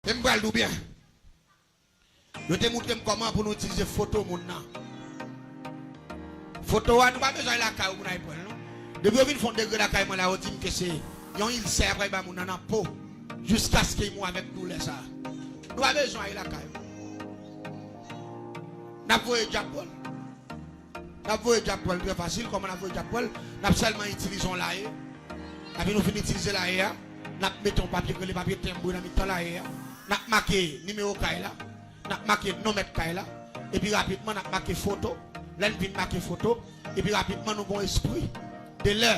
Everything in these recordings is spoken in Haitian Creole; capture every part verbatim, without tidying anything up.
E m pral di w byen. Yo te montre m kòman pou nou itilize foto moun nan. Foto a, nou pa bezwen al lakay ou pou n al pran l, non. Depi yo vin fè yon degre lakay mwen la, yo di m ke se yon ilsè y ap pral ba moun nan nan po, jiskaske l mouri avèk doulè sa a. Nou pa bezwen al lakay ou. N ap voye dyab pran l. N ap voye dyab pran l trè fasil. Kòman n ap voye dyab pran l? N ap sèlman itilize yon laye. Epi nou fin itilize laye a, n ap mete yon papye k rele papye tenbre nan mitan laye a. N ap make nimewo kay la. N ap make non mèt kay la. Epi rapidman, n ap make foto. Lè n fin make foto, epi rapidman, nou gen yon espri de lè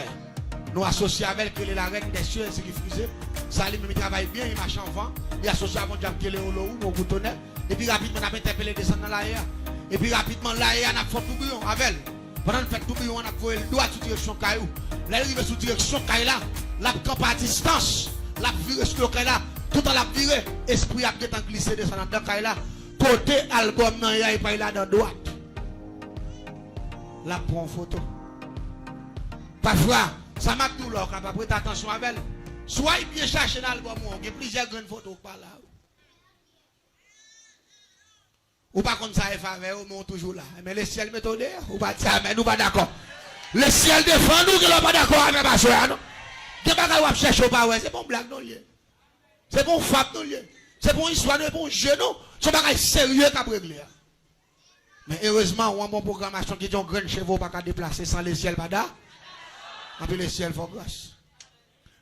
nou asosye avè l, ki rele la reine des cieux, ainsi que frisé. Sa li menm, li travay byen, li mache anvan. Li asosye avè yon dyab ki rele Olowoum, Ogou Tonè. Epi rapidman, n ap entèpele desann nan laye a. Epi rapidman, laye a, n ap fè toubiyon avè l. Pandan n fè toubiyon an, n ap voye l dwat sou direksyon kay ou. Lè l rive sou direksyon kay la, l ap kanpe a distans. L ap vire sou do kay la. Toutan l ap vire, espri ap gentan glise desann anndan kay la. Kote albòm nan ye a, li pral ladan dwat. L ap pran yon foto. Pafwa, sa m ap di w la, w kapab prete atansyon avè l. Si w al byen chache nan albòm ou an, gen plizyè grenn foto k pa la. Ou pa konn sa e favè yo, men w toujou la. Men lesyèl mete w deyò. Ou pa di amèn, ou pa dakò. Lesyèl defann ou, genlè w pa dakò avè pastè a, non. Gen bagay w ap chèche, w pa wè. Se pa yon blag, non, l ye. Se pa yon fab, non, l ye. Se pa yon istwa, non, se pa yon je, non. Se yon bagay serye k ap regle a. Men erezman, ou an bon pwogramasyon ki di yon grenn cheve w pa ka deplase san lesyèl pa da. Anpi lesyèl fè w gras.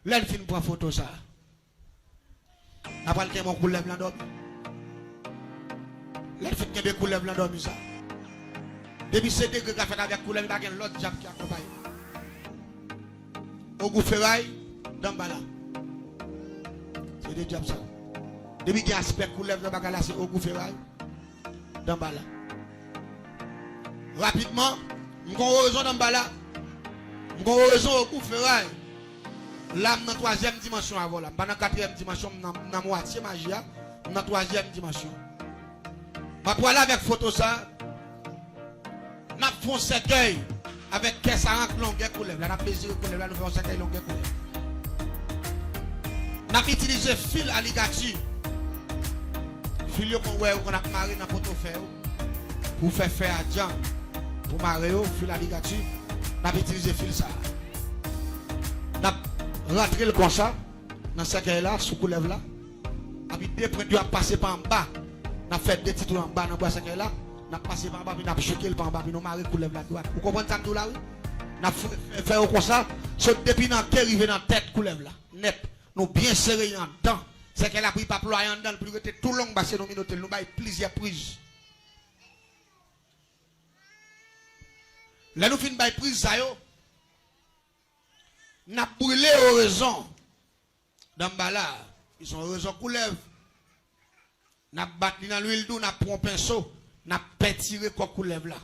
Lè n fin pran foto sa a, n a pral kenbe yon koulèv lan dòmi. Lè n fin kenbe koulèv lan dòmi sa a, depi se degre k ap fèt avèk koulèv, li pa gen lòt dyab ki akonpaye. Ogou Feray, Danbala. Se de dyab sa yo. Depi gen aspè koulèv nan bagay la, se Ogou Feray, Danbala. Rapidman, m gen yon orezon Danbala. M gen yon orezon Ogou Feray. La, m nan twazyèm dimansyon avè w la. M pa nan katriyèm dimansyon, m nan, m nan mwatye maji a. M nan twazyèm dimansyon. M ap prale avèk foto sa a. N ap fè yon sèkèy avèk kè sarank longè koulèv la. N ap mezire koulèv la, nou fè yon sèkèy longè koulèv. N ap itilize fil aligati. Fil yo konn wè yo konn ap mare nan poto fè yo. Pou fè fè a djanm. Pou mare yo, fil aligati. N ap itilize fil sa a. N ap rantre l konsa. Nan sèkèy la, sou koulèv la. Epi de pwent yo ap pase pa anba. N ap fè de ti twou anba nan bwa sèkèy la. N ap pase pa anba, epi n ap jouke l pa anba, epi nou mare koulèv la dwat. Ou konprann sa m di w la, wi? N ap fè, fè, fè yo konsa, sot depi nan ke rive nan tèt koulèv la. Nèt. Nou byen sere y anndan. Sèkèy la pou li pa plwaye anndan l, pou li rete tou long, paske nou minote l, nou bay plizyè priz. Lè nou fin bay priz sa yo, n ap brile orezon. Danbala, li se yon orezon koulèv. N ap bat li nan lwil tou, n ap pran yon penso, n ap pentire kò koulèv la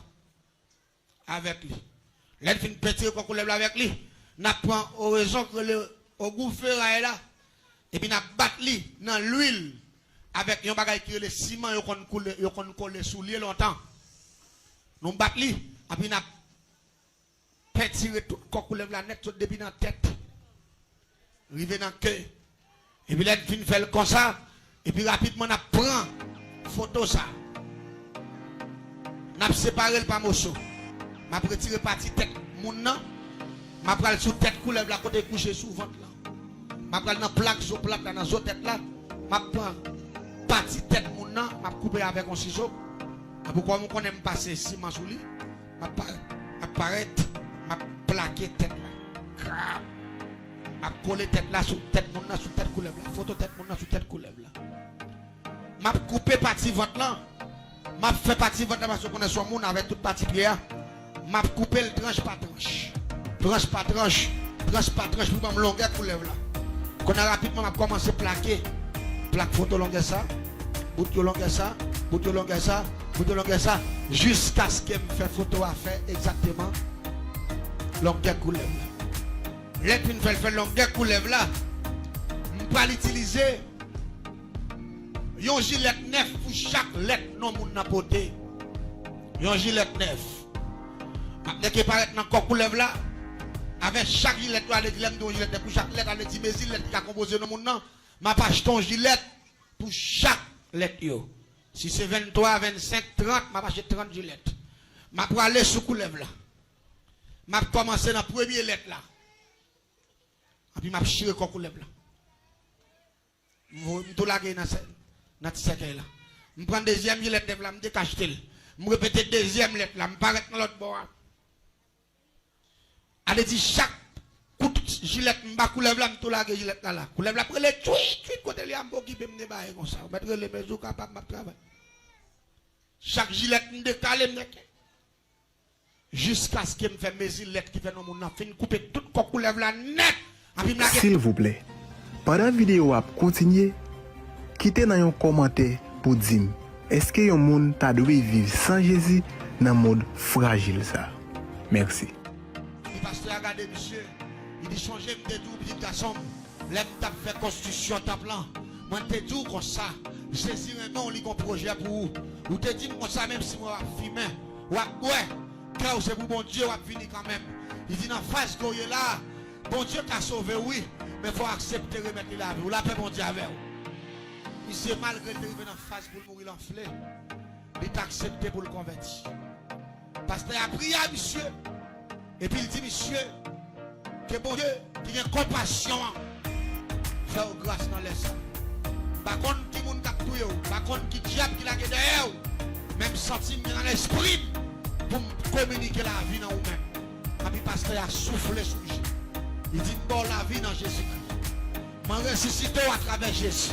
avèk li. Lè n fin pentire kò koulèv la avèk li, n ap pran orezon k rele Ogou Feray la, epi n ap bat li nan lwil avèk yon bagay ki rele siman, yo konn koule, yo konn kole sou lye lontan. Nou bat li, epi n ap pentire tout kò koulèv la nèt, sot depi nan tèt, rive nan ke. Epi lè n fin fè l konsa, epi rapidman n ap pran foto sa. N ap separe l pa moso. M ap retire pati tèt moun nan. M ap pral sou tèt koulèv la kote l kouche sou vant lan. M ap pral nan plak zo plat la, nan zo tèt la. M ap pran pati tèt moun nan, m ap koupe avèk yon sizo. Epi kòm ou konnen m pase siman sou li, m ap parèt, m ap parèt, m ap plake tèt la. Krap! M ap kole tèt la sou tèt moun nan, sou tèt koulèv la. Foto tèt moun nan sou tèt koulèv la. M ap koupe pati vant lan. M ap fè pati vant lan paske w konnen se yon moun avèk tout pati pye a. M ap koupe l tranch pa tranch. Tranch pa tranch. Tranch pa tranch pou ban m longè koulèv la. Kounye a rapidman m ap kòmanse plake. Plak foto longè sa. Bout yo longè sa. Bout yo longè sa. Bout yo longè sa. Jiskaske m fè foto a fè egzakteman longè koulèv la. Lè m fin fè l fè longè koulèv la, m pral itilize yon jilèt nèf pou chak lèt non moun nan pote. Yon jilèt nèf. M ap nèke parèt nan kò koulèv la. Avèk chak jilèt yo, ale di lè m di yon jilèt nèf pou chak lèt, ale di mezi lèt ki ka konpoze non moun nan. M ap achte yon jilèt Pou chak lèt yo. Si se venntwa, vennsenk, trant, m ap achte trant jilèt. M ap prale sou koulèv la. M ap kòmanse nan premye lèt la. Epi m ap chire kò koulèv la. M voye, m tou lage nan sè-, nan ti sèkèy la. M pran dezyèm jilèt nèf la, m dekachte l. M repete dezyèm lèt la, m parèt nan lòt bò a. A vle di chak kout jilèt m ba koulèv la, m tou lage jilèt la la. Koulèv la ap rele tchwit, tchwit, kote li a, m pa okipe m, netwaye konsa. Ou mèt rele, men si w kapab, m ap travay. Chak jilèt m dekale, m nèke. Jiskaske m fè mezi lèt ki fè non moun nan fin koupe tout kò koulèv la nèt. Epi m lage. Silvouplè, pandan videyo a ap kontinye, kite nan yon kòmantè pou di m, èske yon moun ta dwe viv san Jezi nan mond frajil sa a? Mèsi. Epi pastè a gade misye, li di, "Sonje m te di w, pitit gason m, lè m t ap fè konstriksyon tanp lan, mwen te di w konsa, Jezi renmen w, li gon pwojè pou ou. Ou te di m konsa, menm si mwen w ap fimen, w ap bwè, kè w se pou Bondye, w ap vini kanmenm." Li di, "Nan faz ke w ye la, Bondye ka sove w, wi, men fò w aksepte remèt li lavi w. Lapè Bondye avè w." Misye, malgre l te rive nan faz pou l mouri, l anfle, li t aksepte pou l konvèti. Pastè a priye a misye, epi l di misye, ke Bondye ki gen konpasyon an fè w gras nan lè sa. M pa konn ki moun k ap touye w, m pa konn ki dyab ki lage dèyè w, men m santi m gen nan lespri m pou m kominike lavi nan ou menm. Epi pastè a soufle sou misye. Li di, "M ba w lavi nan Jezikri. Mwen resisite w atravè Jezi."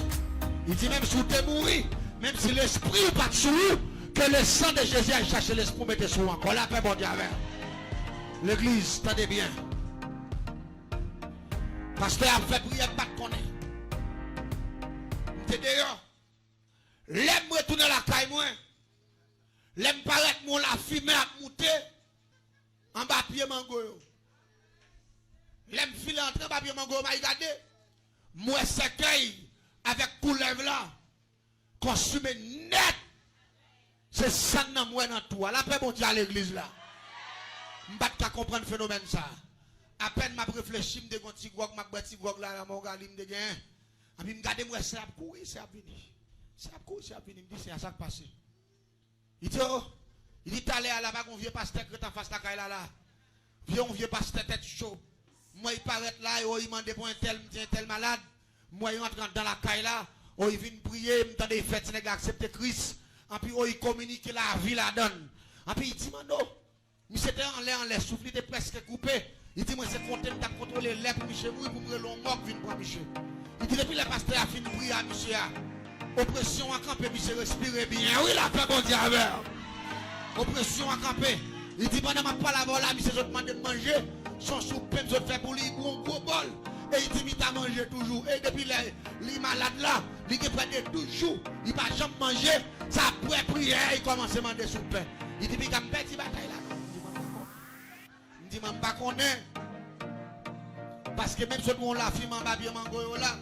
Li di, "Menm si w te mouri, menm si lespri w pa t sou ou, que le sang de Jésus aille chercher l'esprit w mete sou ou ankò." Lapè Bondye avè w. Legliz, tande byen. Pastè a ap fè priyè, m pa t konnen. M te deyò. Lè m retounen lakay mwen, lè m parèt, m wè yon lafimen ap moute anba pye mango yo. Lè m file antre anba pye mango yo, m al gade, m wè sèkèy avèk koulèv la konsime nèt. Se sèn nan m wè nan tou a. Lapè Bondye a legliz la. M pa t ka konprann fenomèn sa a. Apèn m ap reflechi, m te gon ti gwòg, m ap bwè ti gwòg la, la Mògali m te genyen. Epi m gade, m wè sè ap kouri, sè ap vini. Sè ap kouri, sè ap vini. M di, "Sè a, sa k pase?" Li di, "O," li di, "talè a la, pa gon vye pastè k ret anfas lakay la la. Vye, yon vye pastè tèt cho. M wè l parèt la, e o, li mande pou entèl, m di entèl malad. M wè l rantre anndan lakay la, o, li vin priye, m tande l fè ti nèg la aksepte Kris. Epi o, li kominike lavi ladan l." Epi li di, "Manno, misye te anlè, anlè, souf li te prèske koupe." Li di, "Mwen se konte m t ap kontwole lè pou misye mouri, pou m rele yon mò k vin pran misye." Li di, depi lè pastè a fin priye a misye a, opresyon an kanpe, misye respire byen. Wi, lapè Bondye avè w. Opresyon an kanpe. Li di, "Pandan m ap pale avè w la, misye sot mande m manje. Se yon soup pen m sot fè pou li, li bwè yon gwo bòl." E li di, "M ta manje toujou." E depi lè li malad la, li gen prè de douz jou, li pa janm manje. Se apre priyè, li kòmanse mande soup pen. Li di, "Piga, m pèdi batay la non." M di, "Mwen pa konnen." M di, "Mwen pa konnen." Paske menm sot wè yon lafimen anba pye mango yo la.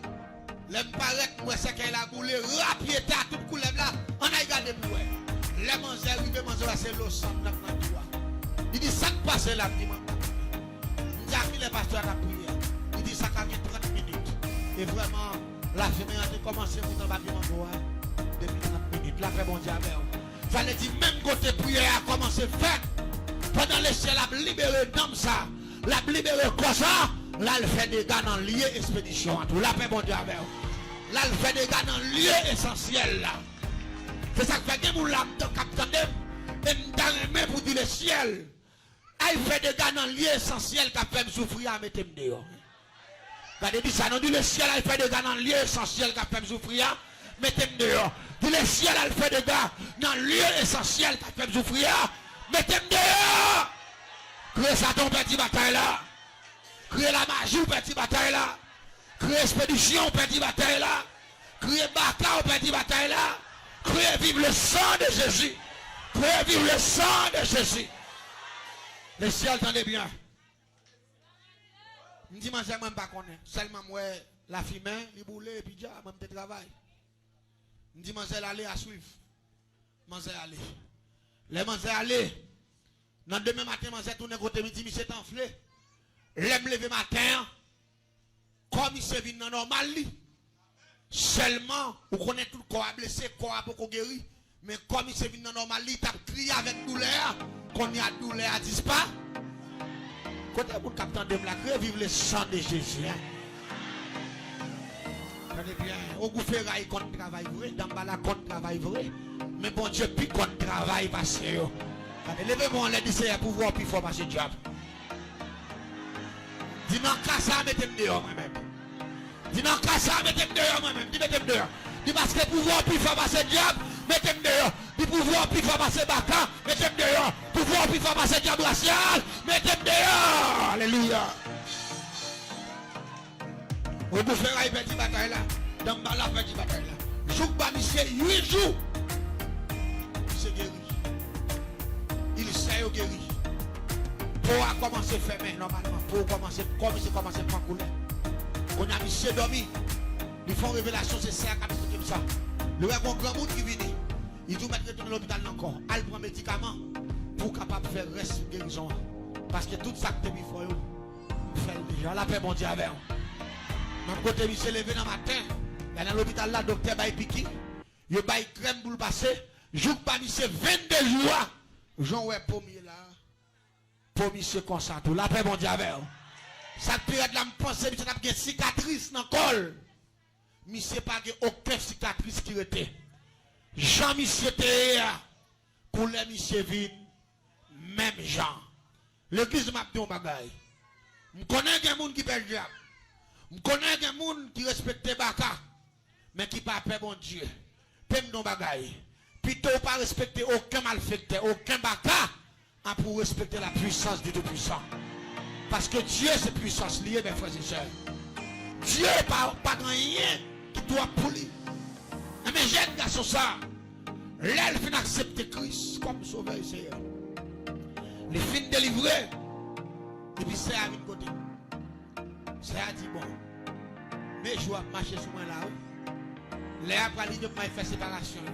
Lè m parèt, m wè sèkèy la boule, rapyeta, tout koulèv la, ann al gade pou wè. Lè manzè rive, manzè wè se lo san k nan tou a. Li di, "Sa k pase la?" M di, "Mwen pa konnen." M di, "A kilè pastè a t ap priye?" Li di, "Sa ka gen trant minit." E vrèman, lafimen an te kòmanse moute anba pye mango a depi trant minit. Lapè Bondye avè w. Sa vle di, menm kote priyè a kòmanse fèt, pandan lesyèl ap libere nanm sa, l ap libere kò sa, l al fè dega nan lye espedisyon an tou. Lapè Bondye avè w. L al fè dega nan lye esansyèl la. Se sa k fè gen moun la m t-, k ap tande m, e m ta renmen pou di lesyèl, al fè dega nan lye esansyèl k ap fè m soufri a, mete m deyò. Gade, di sa non, di lesyèl al fè dega nan lye esansyèl k ap fè m soufri a, mete m deyò. Di lesyèl al fè dega nan lye esansyèl k ap fè m soufri a, mete m deyò. Kriye Satan, ou pèdi batay la. Kriye lamaji, ou pèdi batay la. Kriye espedisyon, ou pèdi batay la. Kriye baka, ou pèdi batay la. Kriye vive le sang de Jésus. Kriye vive le sang de Jésus. Lesyèl, tande byen. M di manzè, "Mwen m pa konnen. Sèlman m wè lafimen, li boule, epi dja, mwen m te travay." M di manzè, "L ale, a swiv." Manzè ale. Lè manzè ale, nan demen maten, manzè tounen kote m, li di, "Misye t anfle." Lè m leve maten an, kò misye vin nan nòmal li. Sèlman, ou konnen tout kò a blese, kò a poko geri. Men kò misye vin nan nòmal, li t ap kriye avèk doulè a. Kounye a, doulè a dispa. Kote moun k ap tande m la, k reviv le sang de Jésus, hein? Tande byen, Ogou Feray konn travay vre, Danbala konn travay vre, men Bondye pi konn travay pase yo. Gade, leve men w anlè, di, Seyè, pouvwa w pi fò pase dyab. Di, nan ka sa a, mete m deyò mwen menm. Di, nan ka sa a, mete m deyò mwen menm. Di, mete m deyò. Di, paske pouvwa w pi fò pase dyab, mete m deyò. Di, pouvwa w pi fò pase baka, mete m deyò. Pouvwa w pi fò pase dyab rasyal, mete m deyò. Alelouya. Ogou Feray pèdi batay la. Danbala pèdi batay la. Jouk ba misye uit jou. Misye geri. Ilsè yo geri. Po a kòmanse fèmen nòmalman. Po kòmanse, kò misye kòmanse pran koulè. Kounye a misye dòmi. Li fè yon revelasyon, se sè a k ap esplike m sa. Li wè gon granmoun ki vini. Li di w mèt retounen lopital la ankò. Al pran medikaman pou w kapab fè rès gerizon an. Paske tout sa k te pi fò yo, ou fè l deja. Lapè Bondye avè w. Menm kote misye leve nan maten, y al nan lopital la, doktè bay piki, yo bay krèm pou l pase, jouk ba misye vennde jou a, jan w wè po m ye la, po misye konsa tou. Lapè Bondye avè w. Sa k pi rèd la, m panse misye t ap gen sikatris nan kò l. Misye pa gen okenn sikatris ki rete. Jan misye te ye a, koulè misye vin menm jan. Legliz, m ap di yon bagay. M konnen gen moun ki pè dyab. M konnen gen moun ki respekte baka, men ki pa pè Bondye. Pè m di yon bagay. Pito w pa respekte okenn malfektè, okenn baka, an pou w respekte la puissance du Tout-Puissant. Paske Dye se pwisans li ye, mes frères et sœurs. Dye pa, pa gen anyen ki twòp pou li. Enben, jèn gason sa, lè l fin aksepte Kris kòm Sovè e Seyè, li fin delivre, epi sè a vin kote l. Sè a di, bon, men jou ap mache sou mwen la, wi. Lè a pral rive pou m al fè separasyon yo.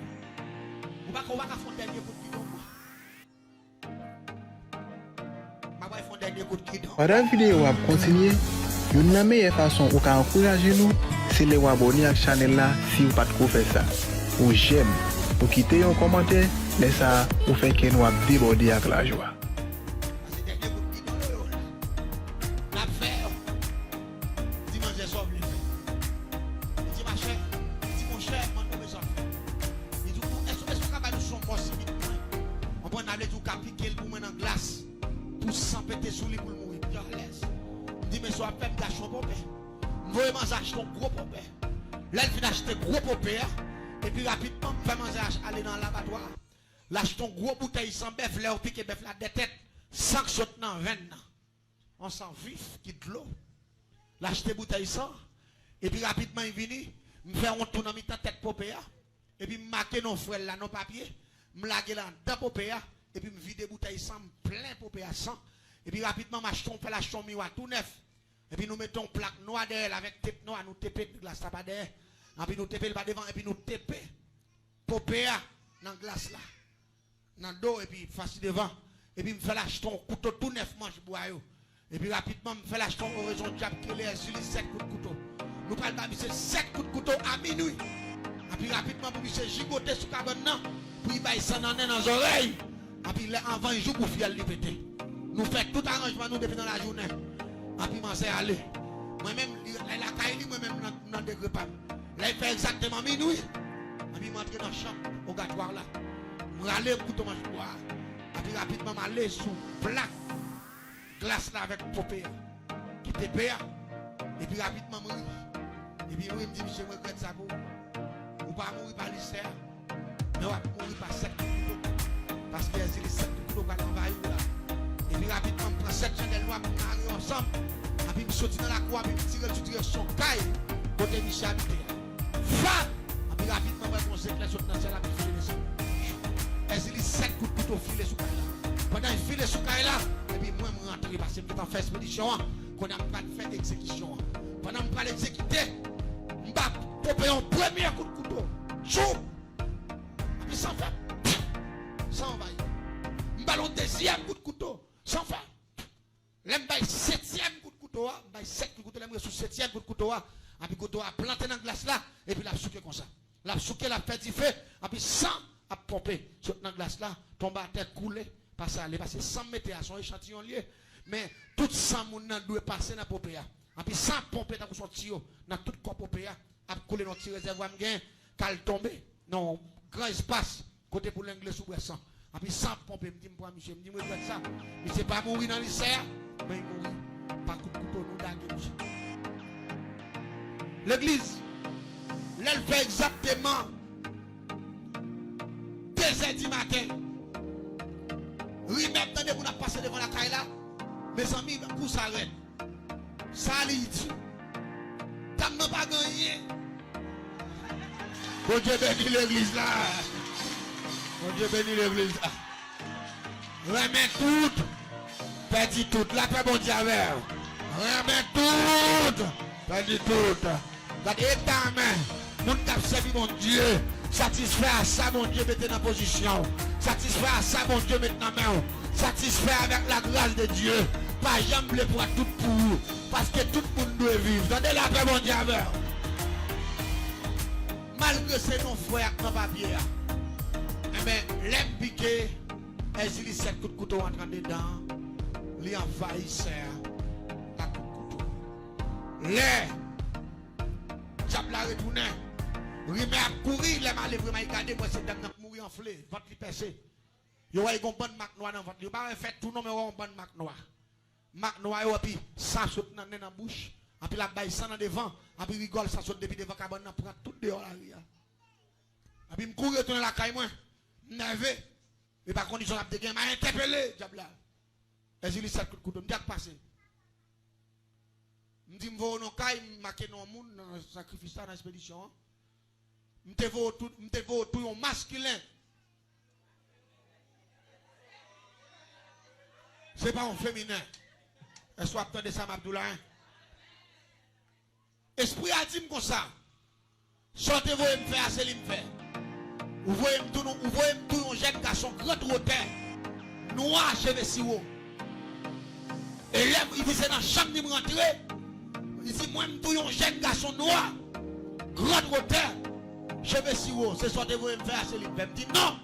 Ou pa, ou pa ka fè yon dènye kout gidon pou mwen? M ap al fè yon dènye kout gidon. Pandan videyo a ap kontinye, youn nan meyè fason ou ka ankouraje nou, se lè w abòne ak chanèl la si w pa t ko fè sa. Ou jèm, ou kite yon kòmantè, lè sa a, ou fè kè nou ap debòde ak lajwa. Pase dènye kout gidon yo la. N ap fè yo. Di manzè sa w vle fè. Li di, machè, li di, monchè, mande w sa w fè. Li di, ou, èske, èske w ka ba nou sou yon mò simit mwen? Konprann, sa vle di w ka pike l pou mwen nan glas, pou san pete sou li, pou l mouri. M di, alèz. M di, men sa w ap fè, m di, achte yon popè. M voye manzè achte yon gwo popè. Lè l fin achte gwo popè a, epi rapidman, m fè manzè ach-, ale nan labatwa. L achte yon gwo boutèy san bèf, lè yo pike bèf la dè tèt, san k sot nan venn nan. Yon san vif ki dlo. L achte boutèy san, epi rapidman, li vini, m fè yon tou nan mitan tèt pope a, epi m make non frè l la, non papye, m lage l anndan pope a, epi m vide boutèy san, m plen pope a san, epi rapidman, m achte yon, fè l achte yon miwa tou nèf, epi nou mete yon plak nwa dèyè l avèk tep nwa, nou tepe glas la pa dèyè, epi nou tepe l pa devan, epi nou tepe pope a nan glas la, nan do, epi fas li devan, epi m fè l achte yon kouto tou nèf manch bwa yo. Epi rapidman, m fè l achte yon orezon dyab ki rele Èzili sèt kout kouto. Nou pral ba misye sèt kout kouto a minwi. Epi rapidman, pou misye jigote sou kabann nan, pou li bay san nan nen nan zòrèy. Epi lè anvan l jou pou fyèl li pete. Nou fè tout aranjman nou depi nan lajounen. Epi manzè ale. Mwen menm, li, li lakay li, mwen menm, m nan, m nan degre pa m. Lè l fè egzakteman minwi, epi m antre nan chanm ogatwa la. M rale kouto manch bwa a. Epi rapidman, m ale sou plak glas la avèk pope a, ki tepe a. Epi rapidman, m ri. Epi m ri, m di, "Misye, m regrèt sa pou ou. Ou pa mouri pa listè a." Men w ap mouri pa sèt kout kouto. Paske Èzili sèt kout kouto pral anvayi w la. Epi rapidman, m pran sèt chandèl nwa, m mare yo ansanm. Epi m soti nan lakou a, epi m tire l sou direksyon kay kote misye abite a. Fap! Epi rapidman, m wè gon zeklè sot nan syèl la, epi file desann. Èzili sèt kout kouto file sou kay la. Pandan l file sou kay la, epi mwen, m rantre, paske m gentan fè ekspedisyon an. Kounye a, m pral fè egzekisyon an. Pandan m pral egzekite, m ba pope yon premye kout kouto. Tchou! Epi san fè, san anvayi. M ba l yon dezyèm kout kouto, san fè. Lè m bay setyèm kout kouto a, m bay sèt kout kouto, lè m rive sou setyèm kout kouto a, Epi kouto a plante nan glas la, epi l ap souke konsa. L ap souke, l ap fè dife, epi san ap ponpe sot nan glas la, tonbe atè, koule, pase ale. Paske san m mete a, se yon echantiyon l ye. Men, tout san moun nan dwe pase nan pope a. Epi san ap ponpe tankou se yon tiyo nan tout kò pope a, ap koule nan yon ti rezèvwa m gen, k al tonbe nan yon gran espas, kote pou lengle sou bwè san. Epi san ap ponpe, m di m pran misye, m di m regrèt sa. Misye pa mouri nan lisè a, men li mouri pa kout kouto nou lage misye. Legliz, lè l fè egzakteman de zè di maten, rimè ap tande moun ap pase devan lakay la. Mezanmi, kou sa rèd. Sa li di. Dam nan pa gen anyen. Bondye beni legliz la. Bondye beni legliz la. Renmen tout, pèdi tout. Lapè Bondye avè w. Renmen tout, pèdi tout. Gade eta men moun k ap sèvi Bondye. Satisfè a sa Bondye mete nan pozisyon w. Satisfè a sa Bondye met nan men w. Satisfè avec la grâce de Dieu. Pa janm vle pran tout pou ou. Paske tout moun dwe viv. Tande lapè Bondye avè w. Malgre se non frè a k nan papye a. Enben, lè m pike, Èzili sèt kout kouto antre anndedan, li anvayi sè a ak kout kouto. Lè dyab la retounen, rimè ap kouri, lè m ale vrèman gade, m wè se dam nan k mouri anfle, vant li pèse. Yo wè l gen yon bann mak nwa nan vant li. Yo pa wè fè tou non, men yo wè yon bann mak nwa. Mak nwa yo, epi san sot nan nen, nan bouch, epi l ap bay san nan devan, epi rigòl san sot depi devan kabann nan, pran tout deyò lari a. Epi m kouri retounen lakay mwen, m nève. E pa kondisyon l ap te gen, m al entèpele dyab la. Èzili sèt kout kouto, m di sa k pase. M di m voye w nan kay, m make non moun nan sakrifis la, nan espedisyon an. M te voye w tou, m te voye w tou yon maskilen. Se pa yon feminen. Èske w ap tande sa m ap di w la, en? Espri a di m konsa, sa w te voye m fè a, se li m fè. Ou voye m tou, ou voye m tou yon jèn gason gran twotè, nwa, cheve siwo. E lè m, li di se nan chanm li m rantre, li di mwen m tou yon jèn gason nwa, gran twotè, cheve siwo, se sa w te voye m fè a, se li m fè. M di non.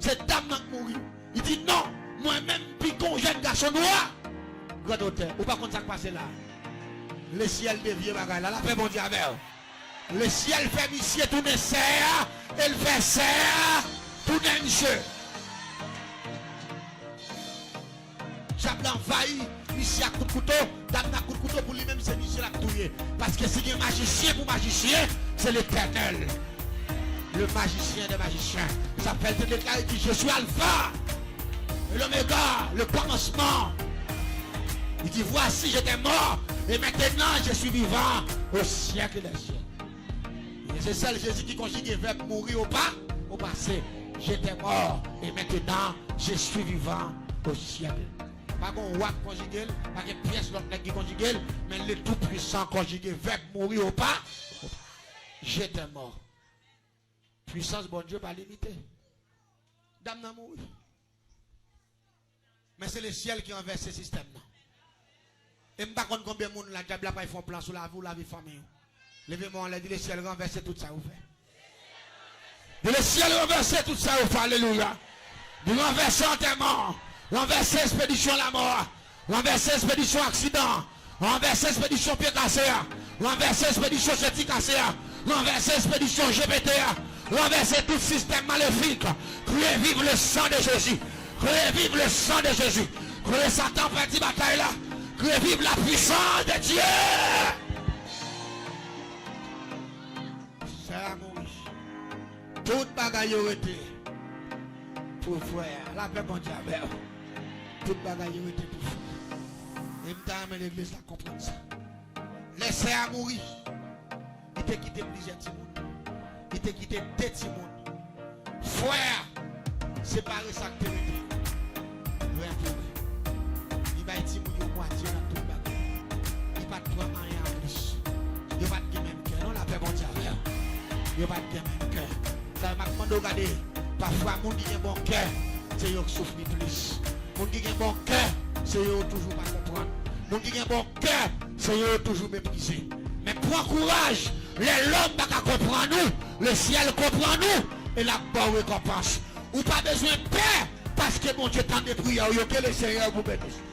Se dam nan k mouri. Li di, non, mwen menm m pike yon jèn gason nwa. Gran otè, ou pa konn sa k pase la. Lesyèl devye bagay la. Lapè Bondye avè w. Lesyèl fè misye tounen sè a, e l fè sè a tounen misye. Dyab la anvayi misye ak kout kouto, dam nan ak kout kouto, pou li menm se misye l ap touye. Paske si gen majisyen pou majisyen, se Letènèl, le magicien des magiciens. Sa fè l te deklare, di, je suis Alpha et l'Oméga, le commencement. Li di, voici, j'étais mort, et maintenant je suis vivant au siècle des siècles. E se sèl Jezi ki konjige vèb mouri o pa, o pase. J'étais mort, et maintenant je suis vivant au siècle. Pa gen w k konjige l, pa gen pyès lòt nèg ki konjige l, men le Tout-Puissant konjige vèb mouri o pa, o pa. J'étais mort. Pwisans Bondye pa limite. Dam nan mouri. Men se lesyèl ki ranvèse sistèm nan. E m pa konn konbyen moun la, dyab la pral fè yon plan sou lavi w, lavi fanmi w. Leve men w anlè, di lesyèl ranvèse tout sa yo fè. Di lesyèl ranvèse tout sa yo fè, alelouya. Di ranvèse antèman an, ranvèse espedisyon lanmò a, ranvèse espedisyon aksidan an, ranvèse espedisyon pye kase a, ranvèse espedisyon senti kase a, ranvèse espedisyon je pete a, ranvèse tout sistèm malefik. Kriye viv le sang de Jésus. Kriye viv le sang de Jésus. Kriye Satan pèdi batay la. Kriye viv la puissance de Dieu. Sè a mouri. Tout bagay yo rete pou frè a. Lapè Bondye avè w. Tout bagay yo rete pou frè a. E m ta renmen legliz la konprann sa. Lè sè a mouri, li te kite plizyè timoun. Li te kite de timoun. Frè a separe sa k te rete. Ren pou ren. Li bay timoun yo mwatye nan tout bagay. Li pa t pran anyen anplis. Yo pa t gen menm kè. Non, lapè Bondye avè w. Yo pa t gen menm kè. Sa m ap mande w gade. Pafwa, moun ki gen bon kè, se yo k soufri plis. Moun ki gen bon kè, se yo yo toujou pa konprann. Moun ki gen bon kè, se yo yo toujou meprize. Men Pran kouraj. Lè lòm pa ka konprann ou, lesyèl konprann ou, e l ap ba w rekonpans. Ou pa bezwen pè, paske Bondye tande priyè w yo. Que le Seigneur vous bénisse.